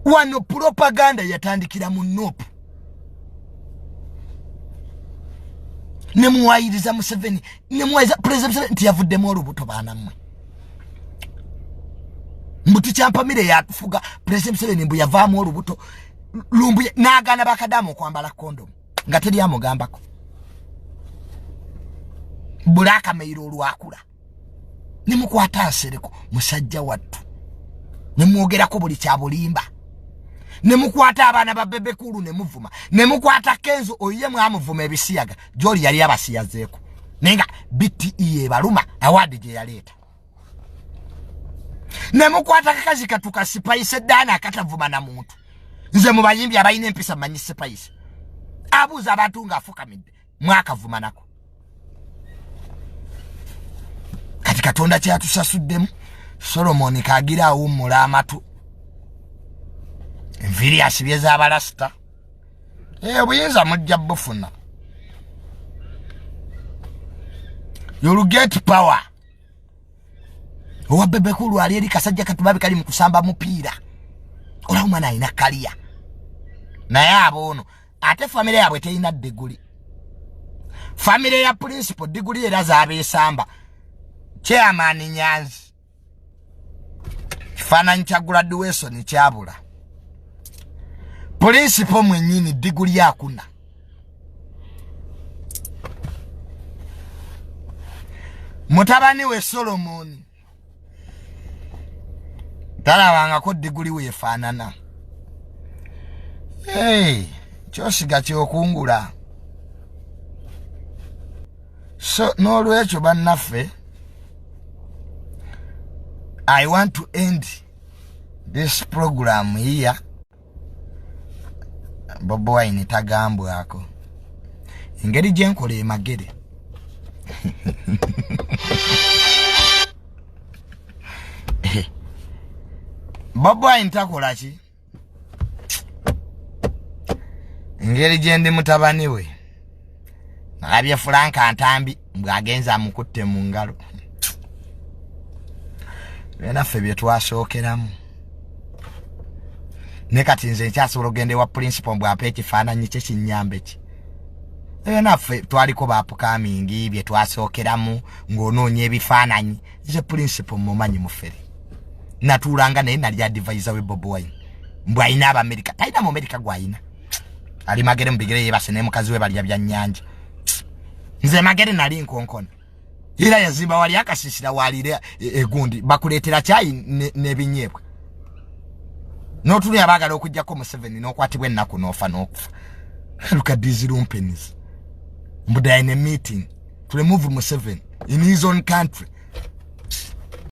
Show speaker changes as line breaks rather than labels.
Wano propaganda yatandikira mu NUP, nemuwayiriza Museveni, nemuwayiriza President Museveni nti yavuddemu olubuto. Baanammwe, mbu tukyampamire yatufuga President Museveni, mbu yavaamu olubuto. Lumbuye n'agaana bakadamu okwambala kondomu nga teri amugambako. Bulaakameiro olwakula nemukwata Nsereko, musajja wattu, nemwogerako buli kyabulimba, nemukwata abaana ba Bebe Cool nemuvuma, nemukwata Kenzo oyo mwamuvuma ebisiyaga gyoli yali abasiyazeeko, naye nga BTE ebaluma award gye yaleeta. Nemukwata kakazi katuka Spice Diana akatavuma na muntu. Nze mu bayimbi abalina empisa manyi Spice, abuuza abantu ng'afukamidde, mwakavumanako. Kati Katonda kyatusasuddemu, Solomoni kagira awummula amatu, enviiri asibye z'abalasita. Obuyinza mujja bufuna, you'll get power. Owa Bebe Cool ali eri kasajja katubabi kali mu kusamba mupiira, olaba omwana alina kaliya, naye aboono ate famire yaabwe terina diguli. Famire ya principal diguli era zabeesamba. Chairman Nyanzi, kifaananyi kya graduation kyabula. Principal mwennyini diguli akuna. Mutabani we Solomoni talabangako diguli weefaanana. Hey, kyosiga kyokungula. So n'olwekyo bannaffe, I want to end this program here. Bobi Wine tagambwako engeri gyenkola emagere. Bobi Wine takola ki engeri gyendi mutabani we. Nalabye Franka Ntambi bw'agenza amukutte mu ngalo. Naffe bye twasookeramu, ne kati nze nkyasobola okugenda ewa principal bw'ampa ekifaananyi kye kinnyambe ki? Ebyo naffe twaliko ba upcoming bye twasookeramu ng'onoonya ebifaananyi. Nze principal mumanyi mufere, natuulanga naye, nali advisor we Bobi Wine. Mbw alina Abamerika, talina mu Amerika gwayina, ali Magere mu bigere yebase ne mukazi we balya byannyanja. Nze Magere nali nkonkona, era yazimba wali akasisira walire egundi bakuleetera kyayi n'ebinyeebwa n'otuli abaagala okugjako Museveni n'okwatibwa ennaku n'ofa n'okufa. Look at these lumpens. Mbu they are in a meeting to remove Museveni in his own country.